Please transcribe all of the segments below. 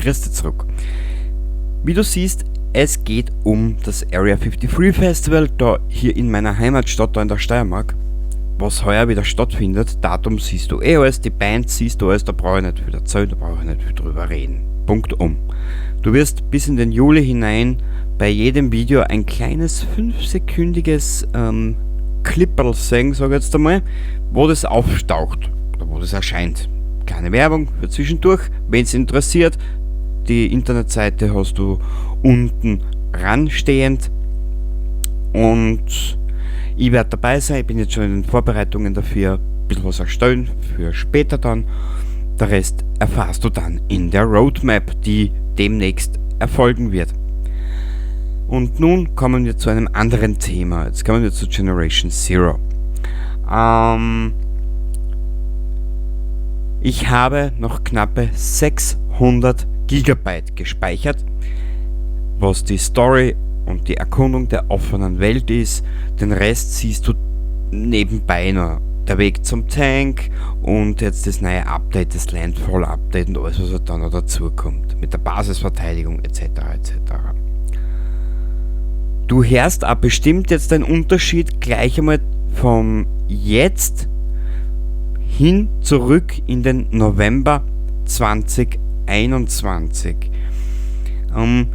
Grüß dich zurück. Wie du siehst, es geht um das Area 53 Festival, da hier in meiner Heimatstadt, da in der Steiermark, was heuer wieder stattfindet. Datum siehst du eh alles, die Band siehst du alles, da brauche ich nicht viel erzählen, da brauche ich nicht viel drüber reden. Punkt um. Du wirst bis in den Juli hinein bei jedem Video ein kleines 5-sekündiges Clipperl sehen, sag ich jetzt einmal, wo das auftaucht oder wo das erscheint. Kleine Werbung für zwischendurch, wenn's interessiert. Die Internetseite hast du unten ranstehend und ich werde dabei sein. Ich bin jetzt schon in den Vorbereitungen dafür, ein bisschen was erstellen für später dann. Der Rest erfahrst du dann in der Roadmap, die demnächst erfolgen wird. Und nun kommen wir zu einem anderen Thema. Jetzt kommen wir zu Generation Zero. Ich habe noch knappe 600 Gigabyte gespeichert, was die Story und die Erkundung der offenen Welt ist. Den Rest siehst du nebenbei noch. Der Weg zum Tank und jetzt das neue Update, das Landfall Update und alles, was halt dann noch dazukommt. Mit der Basisverteidigung et cetera et cetera. Du hörst auch bestimmt jetzt den Unterschied gleich einmal vom jetzt hin zurück in den November 2021.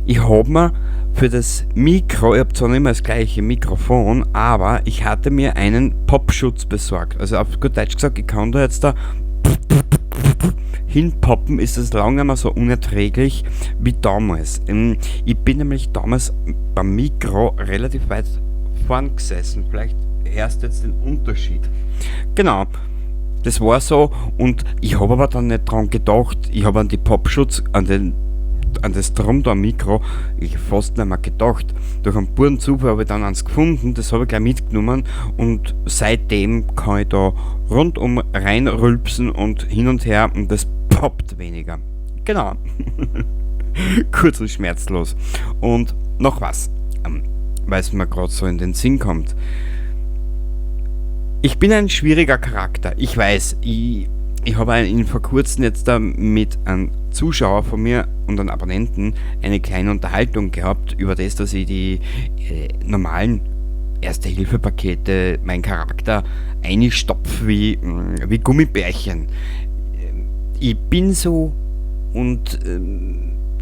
Ich hab mir für das Mikro, ich hab zwar nicht mehr das gleiche Mikrofon, aber ich hatte mir einen Popschutz besorgt. Also auf gut Deutsch gesagt, ich kann da jetzt da hinpoppen, ist das lange nicht mehr so unerträglich wie damals. Ich bin nämlich damals beim Mikro relativ weit vorn gesessen. Vielleicht hörst du jetzt den Unterschied. Genau, das war so und ich hab aber dann nicht dran gedacht. Ich hab an die Popschutz, an den, an das Drum da am Mikro, ich hab fast nicht mehr gedacht. Durch einen puren Zufall hab ich dann eins gefunden, das hab ich gleich mitgenommen und seitdem kann ich da rundum reinrülpsen und hin und her und das poppt weniger. Genau. Kurz und schmerzlos. Und noch was, weil's mir grad so in den Sinn kommt. Ich bin ein schwieriger Charakter. Ich weiß, ich habe vor kurzem jetzt da mit einem Zuschauer von mir und einem Abonnenten eine kleine Unterhaltung gehabt über das, dass ich die normalen Erste-Hilfe-Pakete, mein Charakter, einstopf wie Gummibärchen. Ich bin so und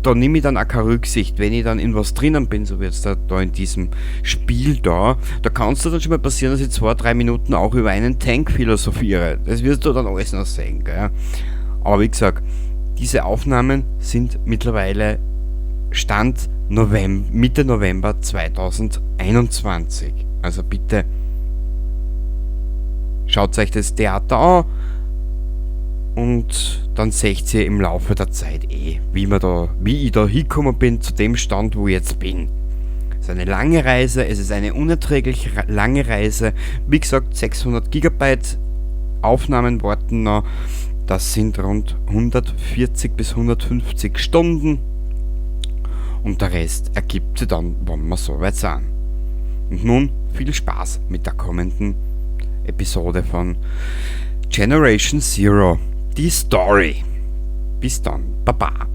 da nehme ich dann auch keine Rücksicht, wenn ich dann in was drinnen bin, so wie jetzt da in diesem Spiel da, da kann's dir dann schon mal passieren, dass ich 2, 3 Minuten auch über einen Tank philosophiere. Das wirst du dann alles noch sehen, gell? Aber wie gesagt, diese Aufnahmen sind mittlerweile Stand Mitte November 2021. Also bitte schaut euch das Theater an und dann seht ihr im Laufe der Zeit eh, wie ich da hingekommen bin zu dem Stand, wo ich jetzt bin. Es ist eine lange Reise, es ist eine unerträglich lange Reise. Wie gesagt, 600 Gigabyte Aufnahmen warten noch. Das sind rund 140 bis 150 Stunden. Und der Rest ergibt sich dann, wenn wir soweit sind. Und nun viel Spaß mit der kommenden Episode von Generation Zero, die Story. Bis dann, baba.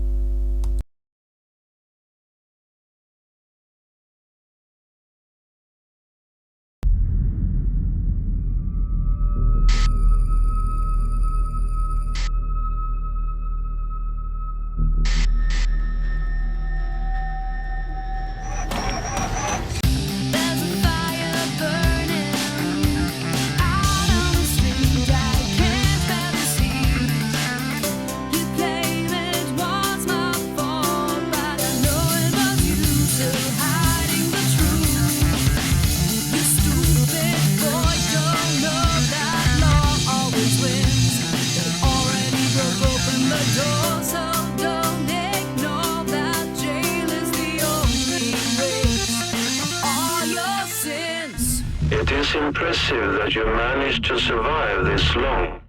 It is impressive that you managed to survive this long.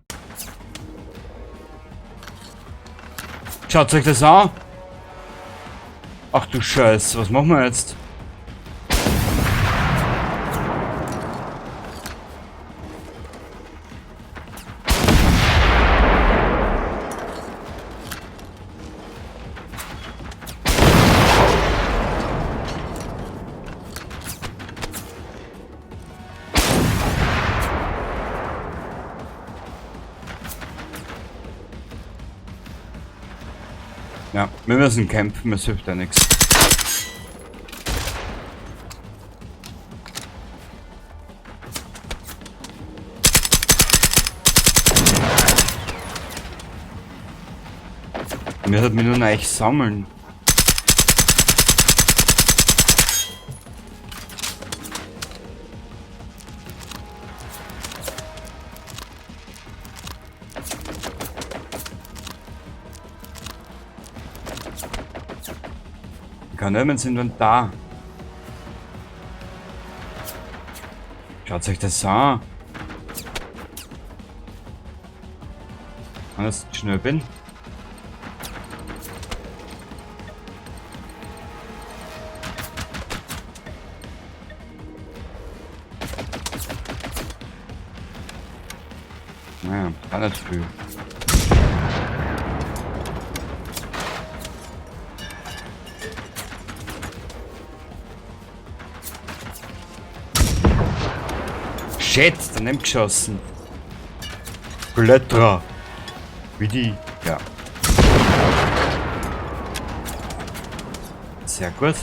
Schaut euch das an! Ach du Scheiße, was machen wir jetzt? Ja, wir müssen kämpfen, es hilft ja nichts. Mir hat mich nur neu sammeln. Ich kann nicht mehr ins Inventar. Schaut euch das an. Wenn ich schnell bin. Naja, gar nicht viel. Shit, daneben geschossen. Blätter. Wie die. Ja. Sehr gut.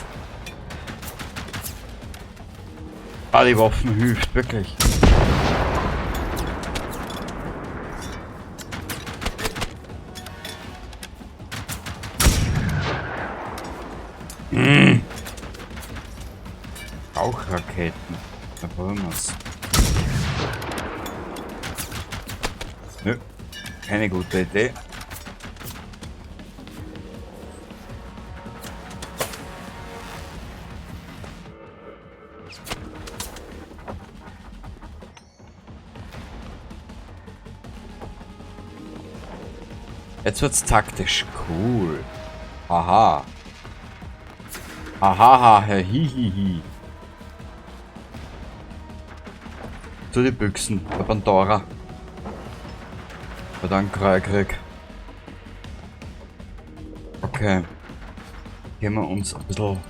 Ah, die Waffen hilft wirklich. Mmh. Rauchraketen. Da probieren wir's. Nö, keine gute Idee. Jetzt wird's taktisch cool. Aha. Aha, ha, hi, hi, hi. Zu die Büchsen, der Pandora. Verdammt, Krieg. Okay. Gehen wir uns ein bisschen.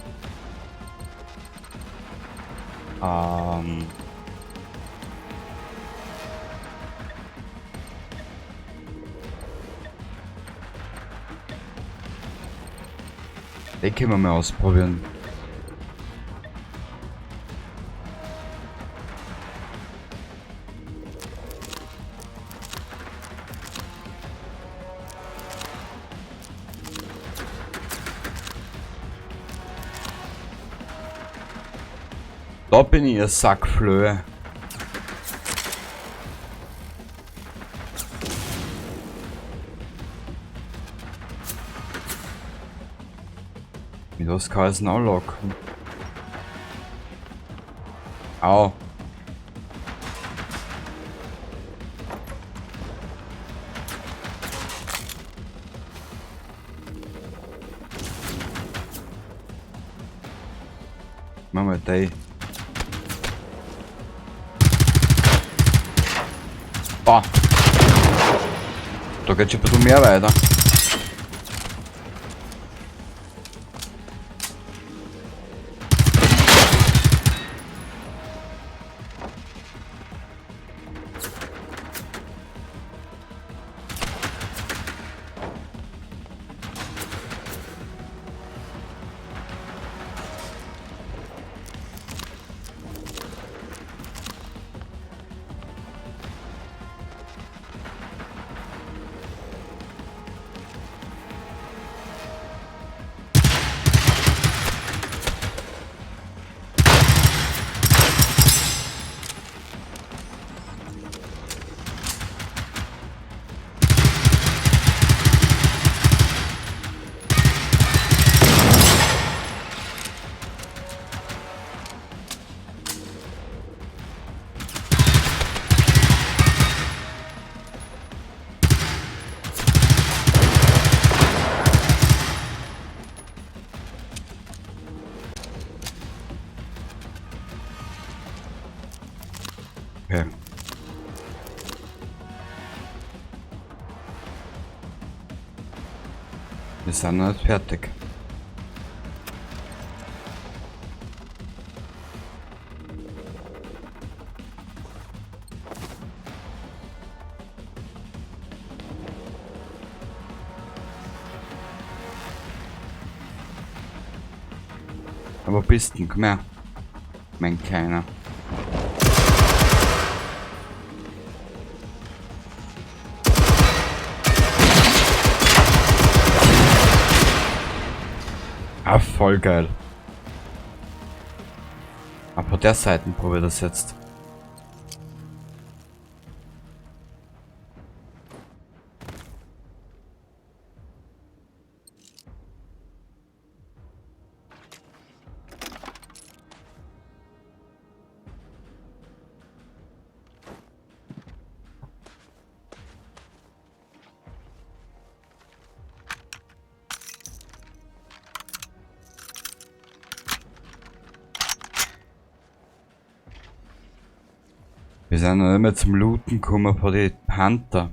Den können wir mal ausprobieren. Da bin ich ein Sackflöhe. Mit was kann ich denn anlocken? Au. Mach mal die. Boah. Da geht schon ein bisschen mehr weiter. Okay. Wir sind noch nicht fertig. Aber bist du? Komm her. Mein Kleiner. Ah, voll geil. Aber von der Seite probier das jetzt. Wir sind noch immer zum Looten gekommen von den Panther.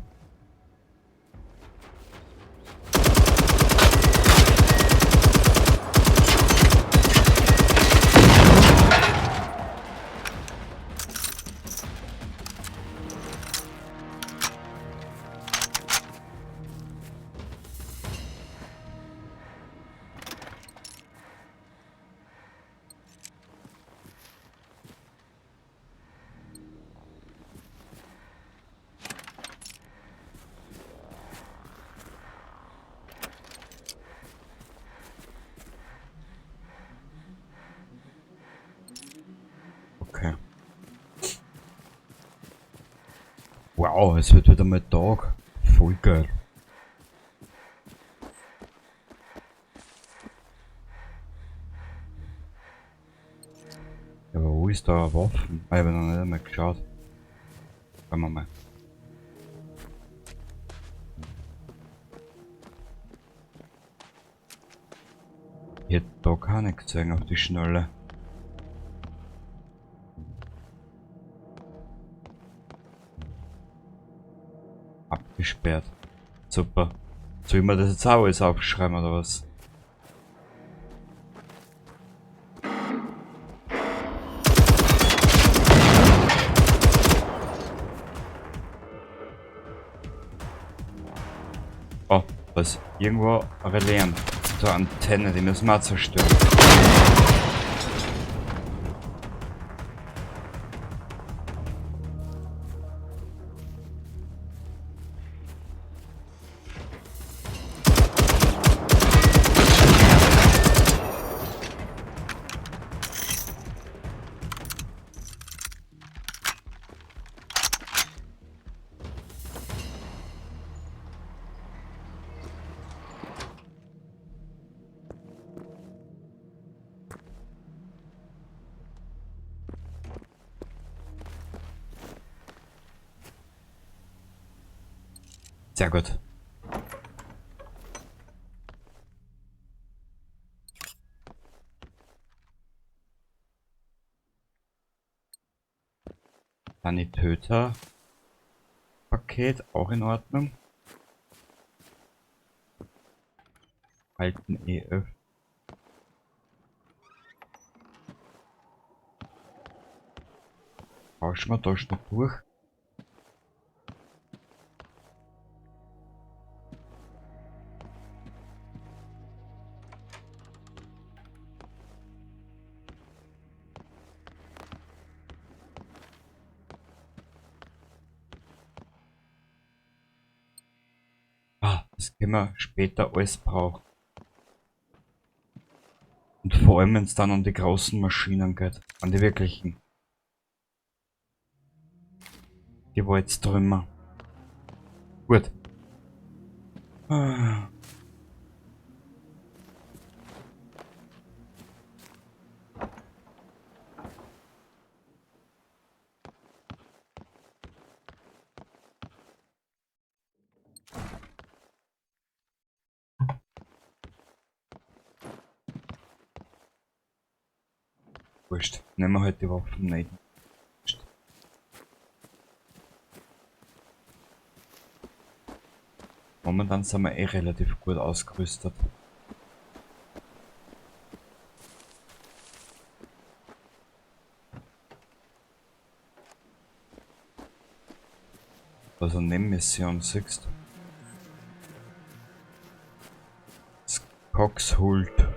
Okay. Wow, es wird wieder mal Tag. Voll geil. Ja, aber wo ist da eine Waffe? Ah, ich habe noch nicht einmal geschaut. Schauen wir mal. Ich hätte da keine gesehen auf die Schnelle. Abgesperrt. Super. Soll ich mir das jetzt auch alles aufschreiben oder was? Oh, was? Irgendwo ein Relais. So eine Antenne, die müssen wir auch zerstören. Sehr gut. Sanitöter. Paket, auch in Ordnung. Alten EF. Tauschen wir da schon durch. Ah, das können wir später alles brauchen. Und vor allem, wenn es dann um die großen Maschinen geht. An die wirklichen. Die Wolztrümmer. Gut. Ah. Wurscht. Nehmen wir halt die Waffen nicht. Momentan sind wir eh relativ gut ausgerüstet. Was eine Nebenmission siehst. Coxhult.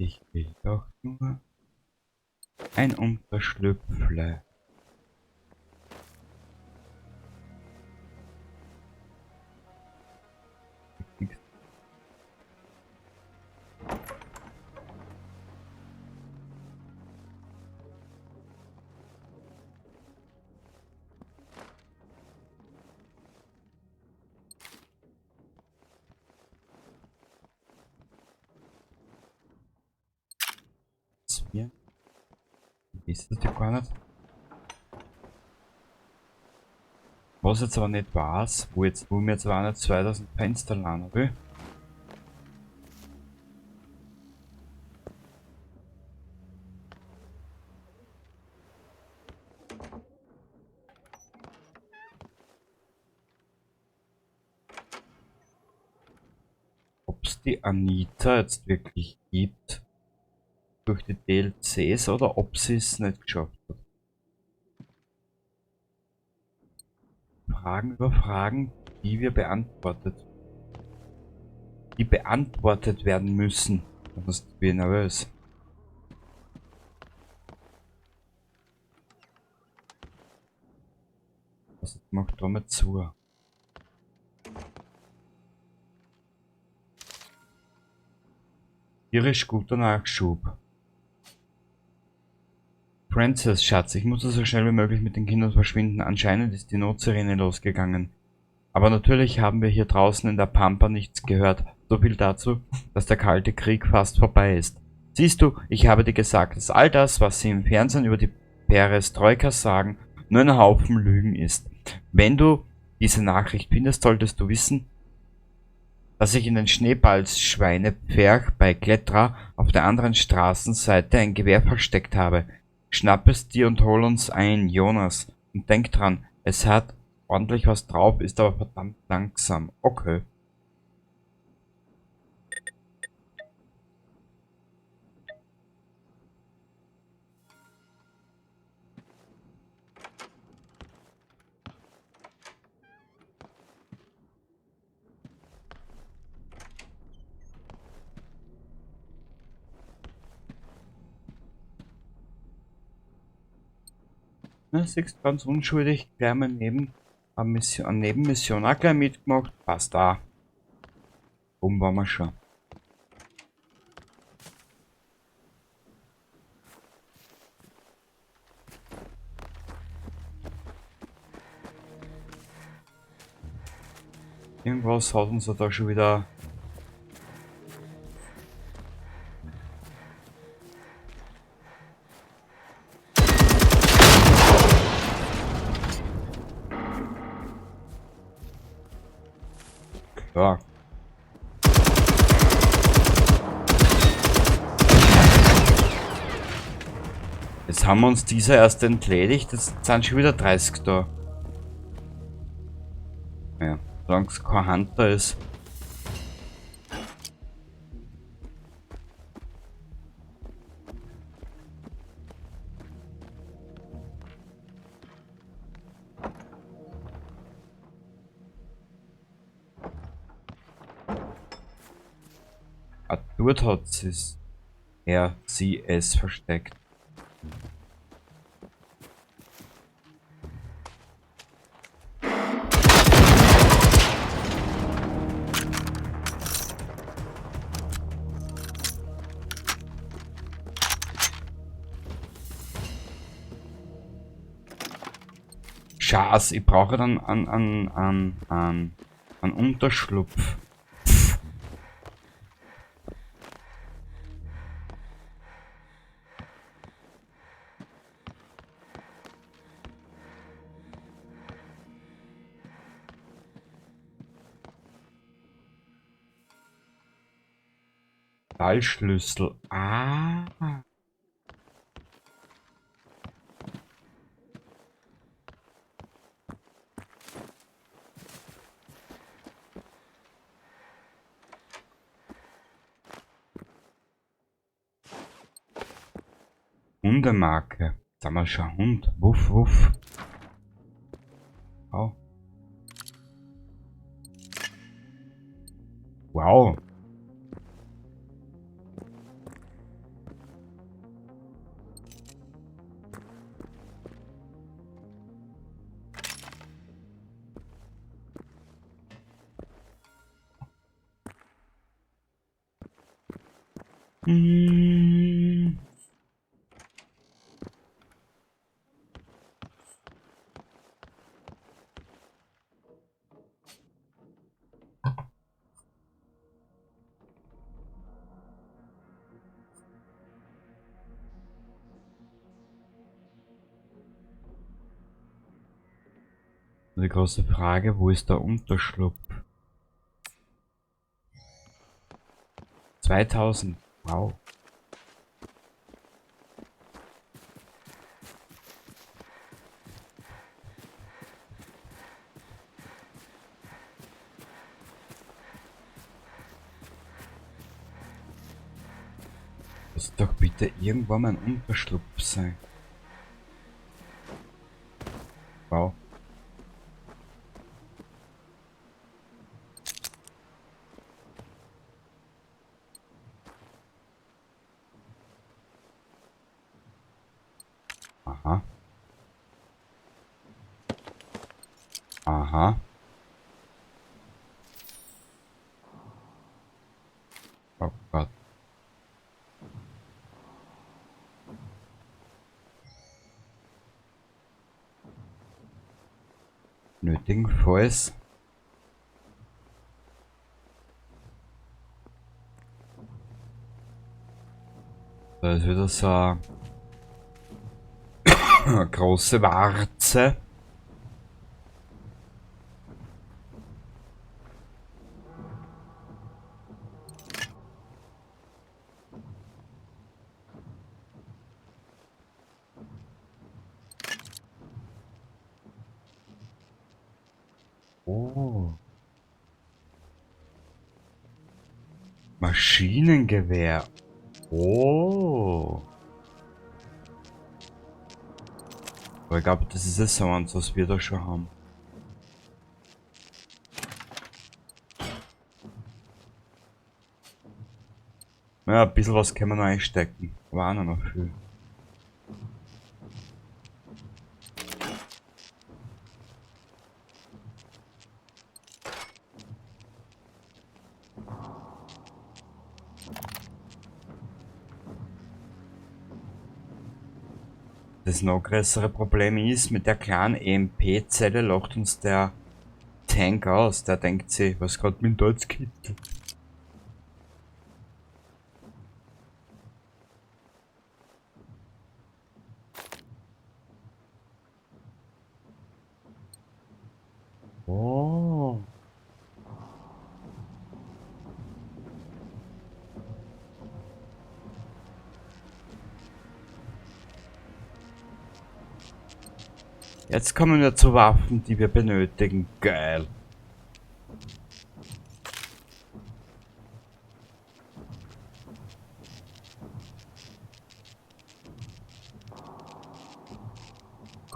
Ich will doch nur ein Unterschlüpfle. Mir. Ist das ja gar nicht. Was jetzt aber nicht weiß, wo mir jetzt aber auch nicht 2000 Fenster laden will. Ob's die Anita jetzt wirklich gibt durch die DLCs oder ob sie es nicht geschafft hat. Fragen über Fragen, die wir beantwortet. Die beantwortet werden müssen. Sonst bin ich nervös. Was macht da mal zu? Tierisch guter Nachschub. Frances, Schatz, ich muss so schnell wie möglich mit den Kindern verschwinden. Anscheinend ist die Notsirene losgegangen. Aber natürlich haben wir hier draußen in der Pampa nichts gehört. So viel dazu, dass der Kalte Krieg fast vorbei ist. Siehst du, ich habe dir gesagt, dass all das, was sie im Fernsehen über die Perestroika sagen, nur ein Haufen Lügen ist. Wenn du diese Nachricht findest, solltest du wissen, dass ich in den Schneeballschweinepferch bei Kletterer auf der anderen Straßenseite ein Gewehr versteckt habe. Schnapp es dir und hol uns ein, Jonas. Und denk dran, es hat ordentlich was drauf, ist aber verdammt langsam. Okay. Na, siehst ganz unschuldig, gleich mal neben eine Mission, eine Nebenmission auch gleich mitgemacht. Passt da. Oben waren wir schon. Irgendwas hat uns da schon wieder. Ja. Jetzt haben wir uns dieser erst entledigt, jetzt sind schon wieder 30 da. Ja, solange es kein Hunter ist. Ah, dort hat es er, sie, es versteckt. Schaß, ich brauche dann an Unterschlupf. Ballschlüssel. Ah. Hundemarke. Jetzt haben wir schon Hund. Wuff, wuff. Wow. Wow. Hm. Die große Frage, wo ist der Unterschlupf? 2000, wow. Muss doch bitte irgendwann mal ein Unterschlupf sein. Wow. Aha. Aha. Oh Gott. Nötigenfalls. Da ist wieder so eine große Warze. Oh. Maschinengewehr. Oh. Aber ich glaube, das ist es so eins, was wir da schon haben. Ja, ein bisschen was können wir noch einstecken. Aber auch noch viel. Das noch größere Problem ist, mit der kleinen EMP-Zelle lacht uns der Tank aus. Der denkt sich, was grad mit dem Deutschkittel. Oh. Jetzt kommen wir zu Waffen, die wir benötigen. Geil.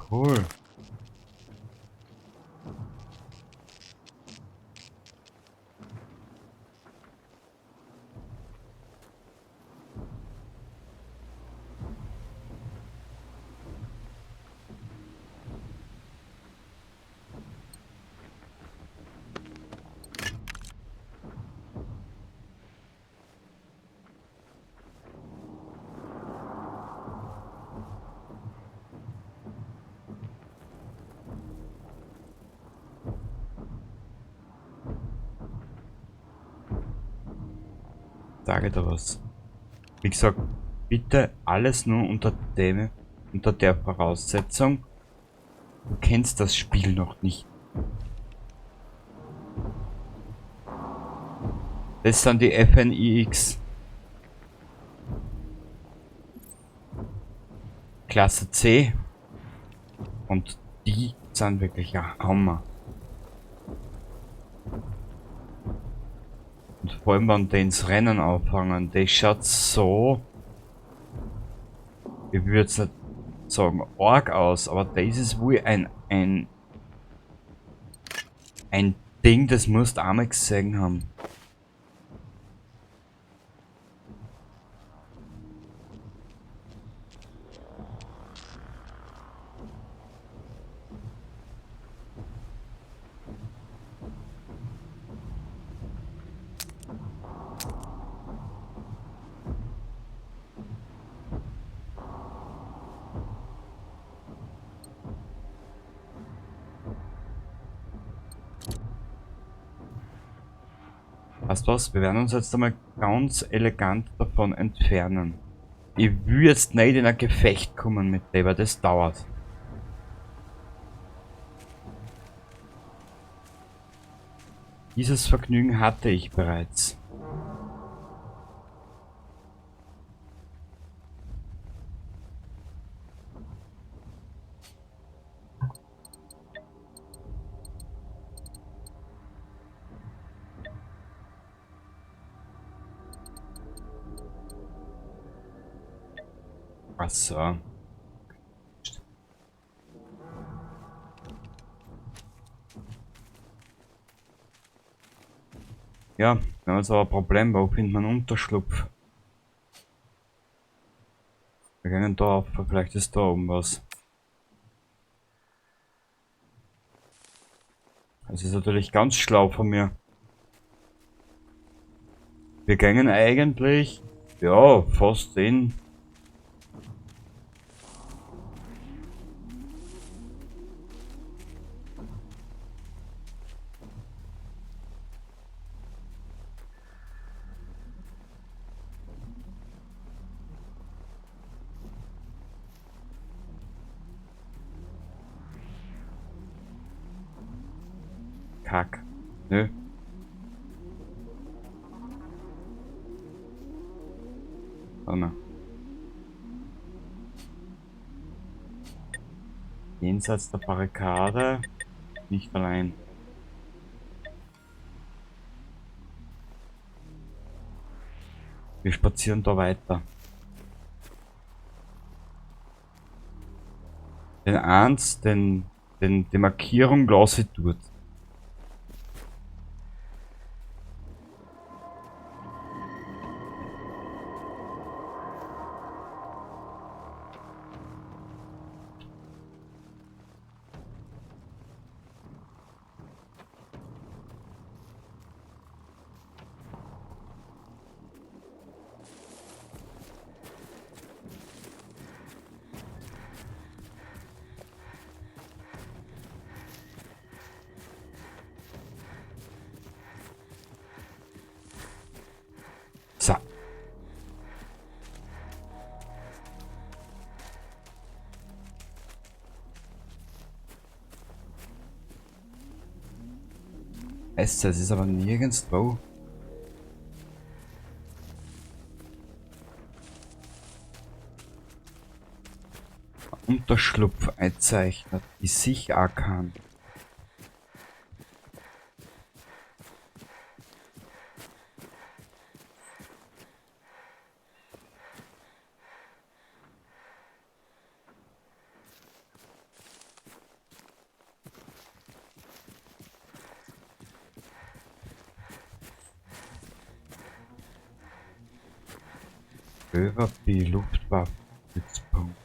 Cool. Sage da was. Wie gesagt, bitte alles nur unter der Voraussetzung, du kennst das Spiel noch nicht. Das sind die FNIX. Klasse C. Und die sind wirklich ein Hammer. Und vor allem, wenn die ins Rennen anfangen, das schaut so, ich würde jetzt nicht sagen arg aus, aber das ist wohl ein Ding, das musst du einmal gesehen haben. Weißt du was? Wir werden uns jetzt einmal ganz elegant davon entfernen. Ich will jetzt nicht in ein Gefecht kommen mit dem, weil das dauert. Dieses Vergnügen hatte ich bereits. Ach so. Ja, wir haben jetzt aber ein Problem, wo findet man Unterschlupf? Wir gehen da auf, vielleicht ist da oben was. Das ist natürlich ganz schlau von mir. Wir gingen eigentlich, ja, fast in. Kack. Nö. Warte mal. Jenseits der Barrikade. Nicht allein. Wir spazieren da weiter. Den eins, die Markierung lasse ich dort. So. Es ist aber nirgendwo. Unterschlupf einzeichnet, die sich auch kann. Överby Luftwaffenstützpunkt.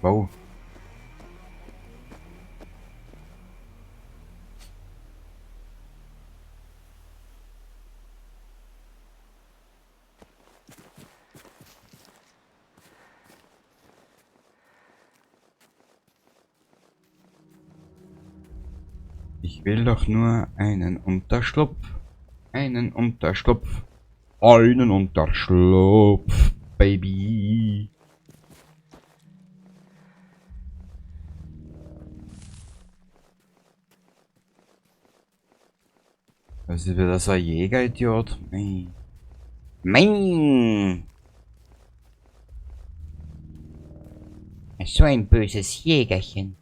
Wow. Ich will doch nur einen Unterschlupf. Einen Unterschlupf. Einen Unterschlupf, Baby. Das ist wieder so ein Jägeridiot. Mein. Mein. So ein böses Jägerchen.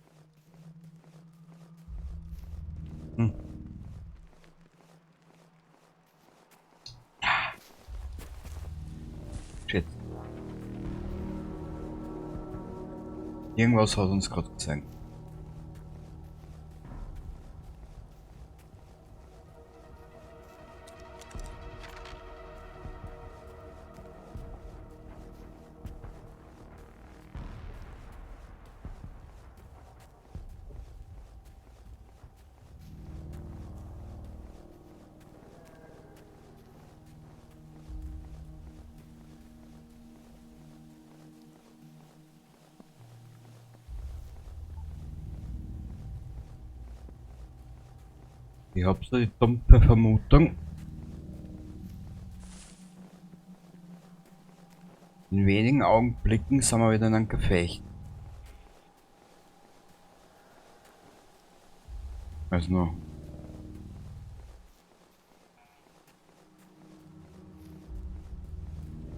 Shit. Irgendwas hat uns gerade gesehen. Ich hab so die dumpfe Vermutung. In wenigen Augenblicken sind wir wieder in einem Gefecht. Weiß noch.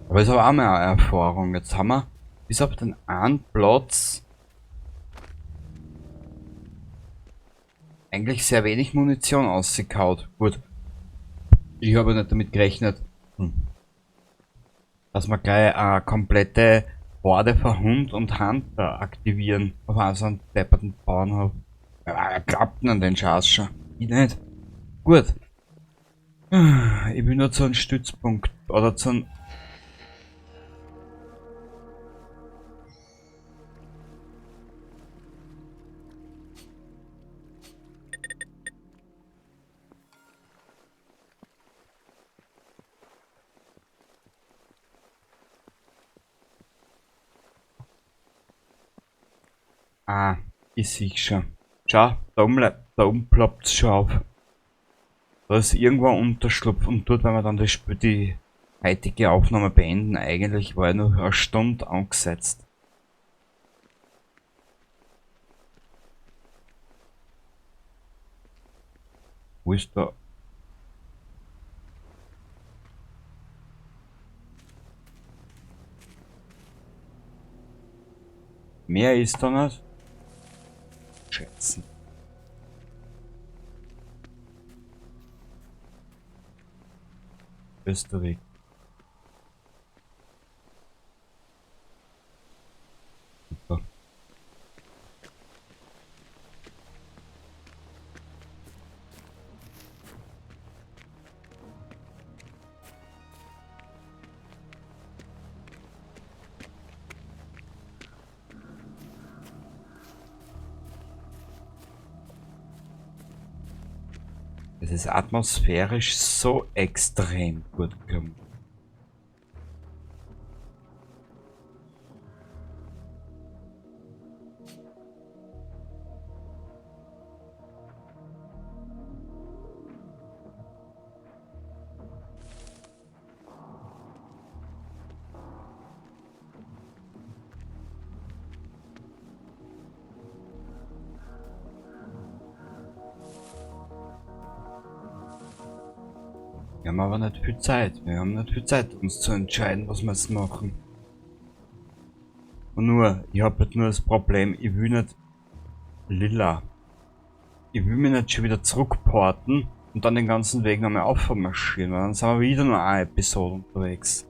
Aber ist aber auch mal eine Erfahrung. Jetzt haben wir bis auf den einen Platz eigentlich sehr wenig Munition ausgekaut. Gut. Ich habe nicht damit gerechnet, dass wir gleich eine komplette Horde von Hund und Hunter aktivieren auf einem so einen depperten Bauernhof. Ja, glaubt denn an den Scheiß schon? Ich nicht. Gut. Ich will nur zu einem Stützpunkt oder zu einem... Ah, ich sehe schon. Schau, da oben ploppt's schon auf. Da ist irgendwo ein Unterschlupf und dort werden wir dann die heutige Aufnahme beenden. Eigentlich war ja nur eine Stunde angesetzt. Wo ist da? Mehr ist da nicht. Schätzen. Bester Weg. Super. Es ist atmosphärisch so extrem gut gelungen. Wir haben aber nicht viel Zeit. Wir haben nicht viel Zeit, uns zu entscheiden, was wir jetzt machen. Und nur, ich hab halt nur das Problem, ich will nicht lila. Ich will mich nicht schon wieder zurückporten und dann den ganzen Weg nochmal aufmarschieren, weil dann sind wir wieder nur eine Episode unterwegs.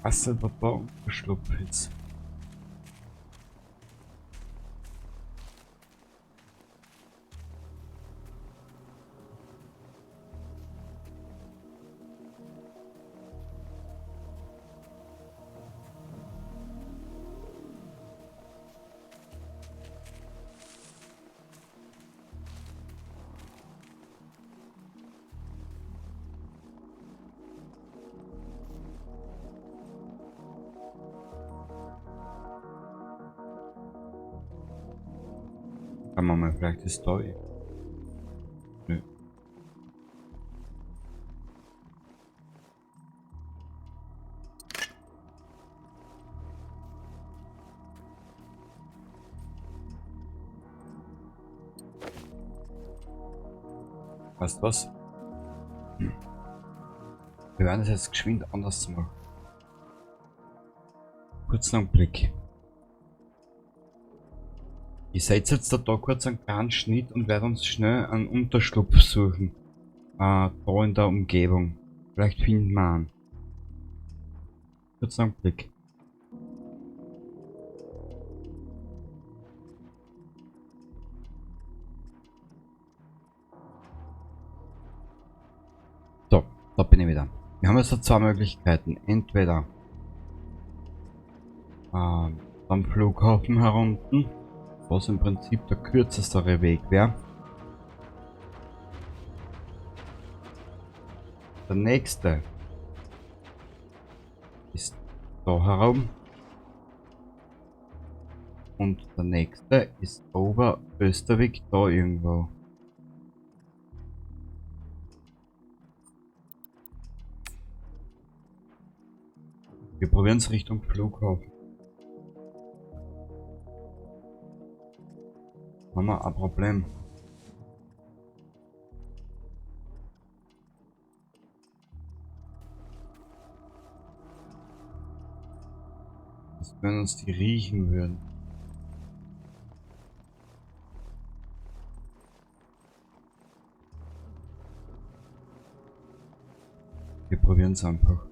Was denn da Unterschlupf ist? Kann man mal vielleicht die Story. Nö. Weißt du was? Wir werden es jetzt geschwind anders machen. Kurzen Augenblick. Ich setze jetzt da kurz einen kleinen Schnitt und werde uns schnell einen Unterschlupf suchen. Da in der Umgebung. Vielleicht finden wir einen. Kurzen Blick. So, da bin ich wieder. Wir haben jetzt zwei Möglichkeiten. Entweder am Flughafen herunten, was im Prinzip der kürzeste Weg wäre. Der nächste ist da herum. Und der nächste ist Oberösterwig da irgendwo. Wir probieren es Richtung Flughafen. Haben wir ein Problem. Das wenn uns die riechen würden. Wir probieren es einfach.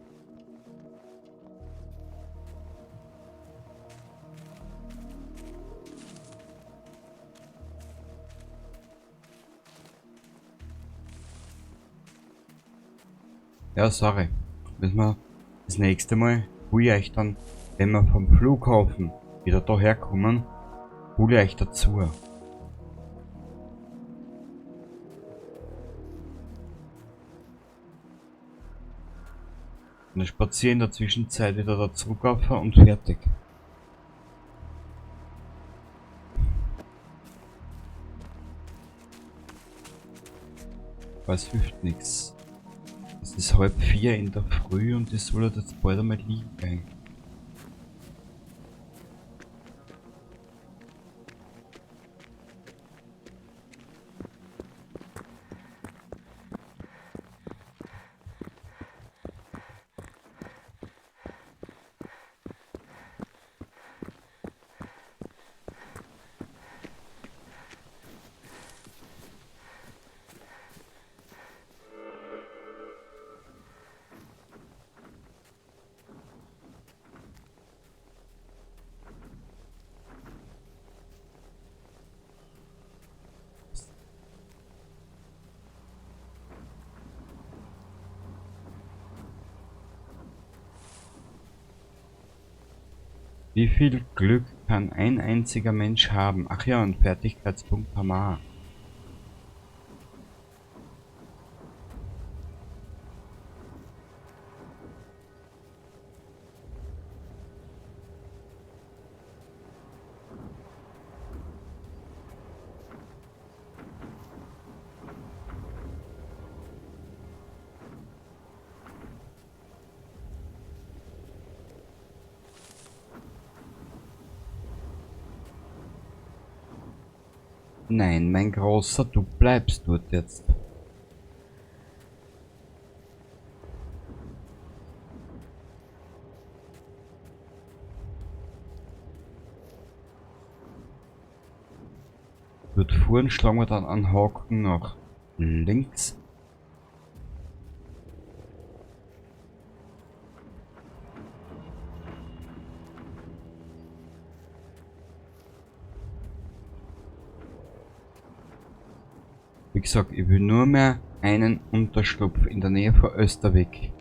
Ja, sorry. Müssen wir das nächste Mal, hol ich euch dann, wenn wir vom Flughafen wieder daher kommen, hol ich euch dazu. Und ich spaziere in der Zwischenzeit wieder da zurück auf und fertig. Aber es hilft nichts. Es ist 3:30 in der Früh und ich soll jetzt bald einmal liegen gehen. Wie viel Glück kann ein einziger Mensch haben? Ach ja, und Fertigkeitspunkt haben wir auch. Nein, mein Großer, du bleibst dort jetzt. Dort fuhren, schlagen wir dann einen Haken nach links. Wie gesagt, ich will nur mehr einen Unterschlupf in der Nähe von Östervik.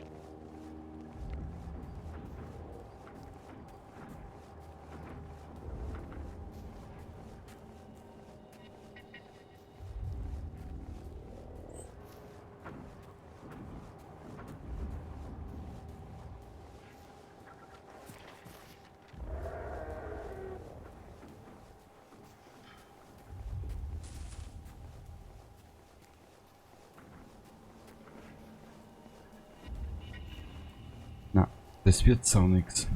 Na, das wird so nix.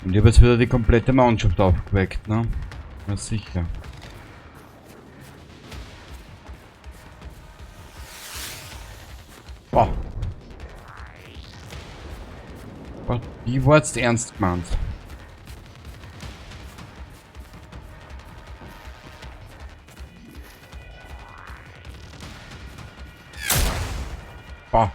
Und ich hab jetzt wieder die komplette Mannschaft aufgeweckt, ne? Na sicher. Die war jetzt ernst gemeint. Boah.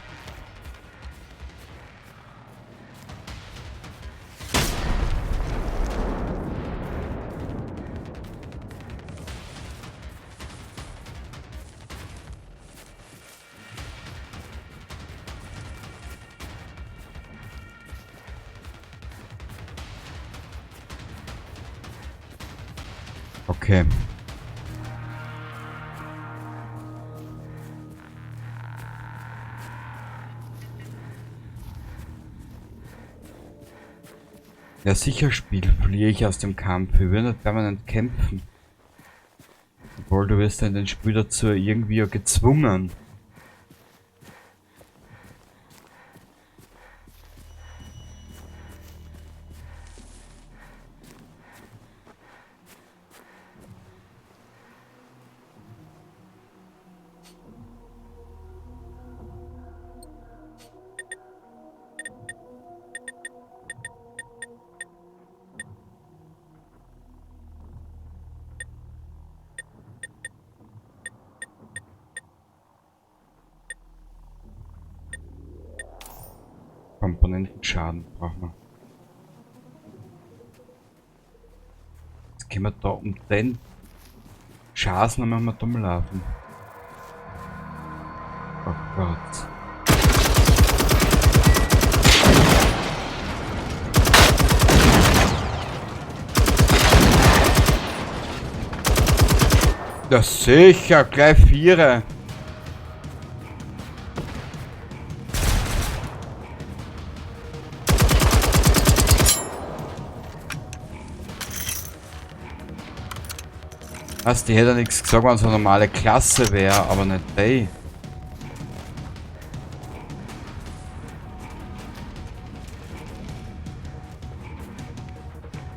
Okay. Ja, sicher, Spiel, verliere ich aus dem Kampf. Wir würden nicht permanent kämpfen. Obwohl, du wirst ja in den Spiel dazu irgendwie ja gezwungen. Komponentenschaden brauchen wir. Jetzt können wir da um den Schaß noch mal dumm laufen. Oh Gott. Ja sicher, gleich 4. Was, die hätte ja nichts gesagt, wenn es eine normale Klasse wäre, aber nicht die.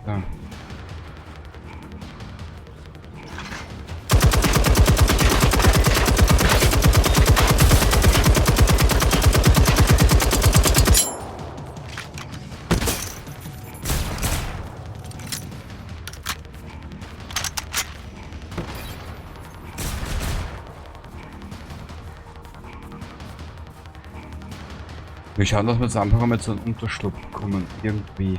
Ja. Wir schauen, dass wir jetzt einfach einmal zu einem Unterschlupf kommen. Irgendwie.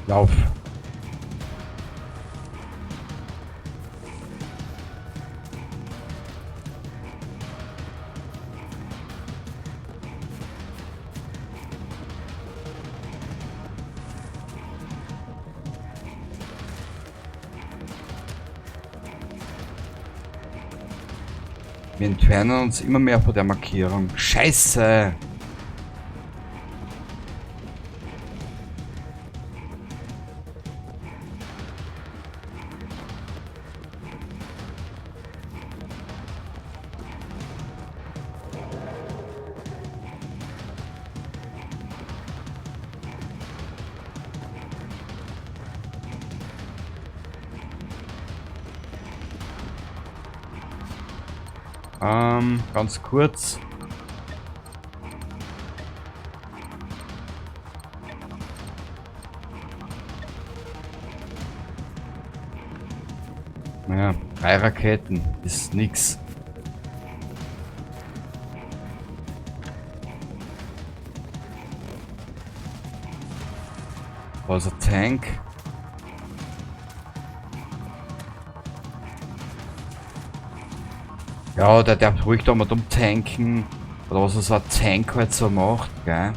Lauf. Wir entfernen uns immer mehr von der Markierung. Scheiße! Ganz kurz. Naja, 3 Raketen ist nix. Da ist ein Tank. Ja, der darf ruhig da mal dumm tanken. Oder was so ein Tank halt so macht, gell?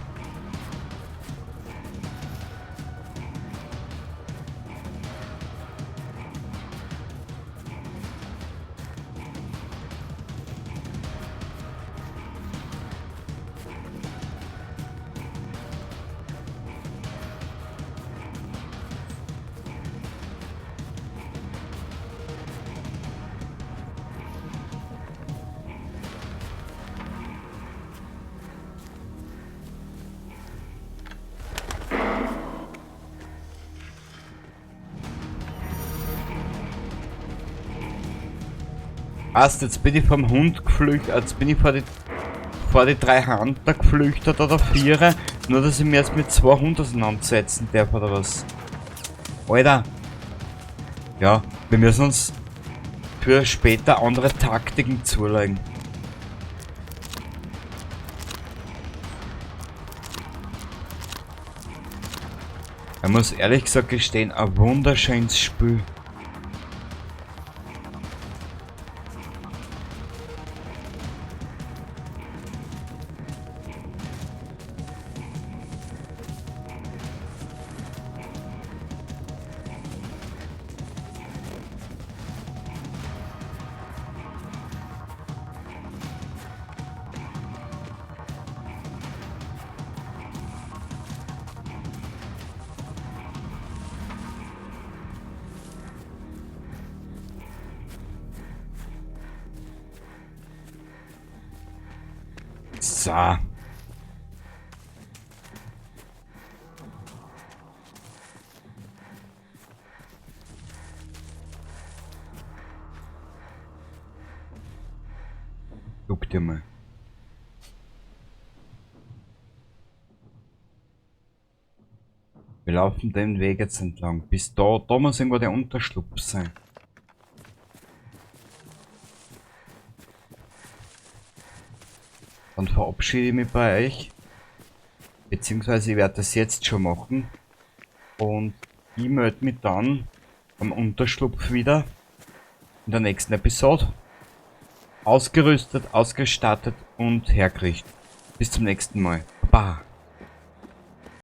Passt, jetzt bin ich vom Hund geflüchtet, jetzt bin ich vor die drei Hunter geflüchtet oder vier, nur dass ich mir jetzt mit zwei Hunden auseinandersetzen darf oder was. Alter. Ja, wir müssen uns für später andere Taktiken zulegen. Ich muss ehrlich gesagt gestehen, ein wunderschönes Spiel. So. Guck dir mal. Wir laufen den Weg jetzt entlang. Bis da muss irgendwo der Unterschlupf sein. Dann verabschiede ich mich bei euch. Beziehungsweise ich werde das jetzt schon machen. Und ich melde mich dann am Unterschlupf wieder. In der nächsten Episode. Ausgerüstet, ausgestattet und hergerichtet. Bis zum nächsten Mal. Baba.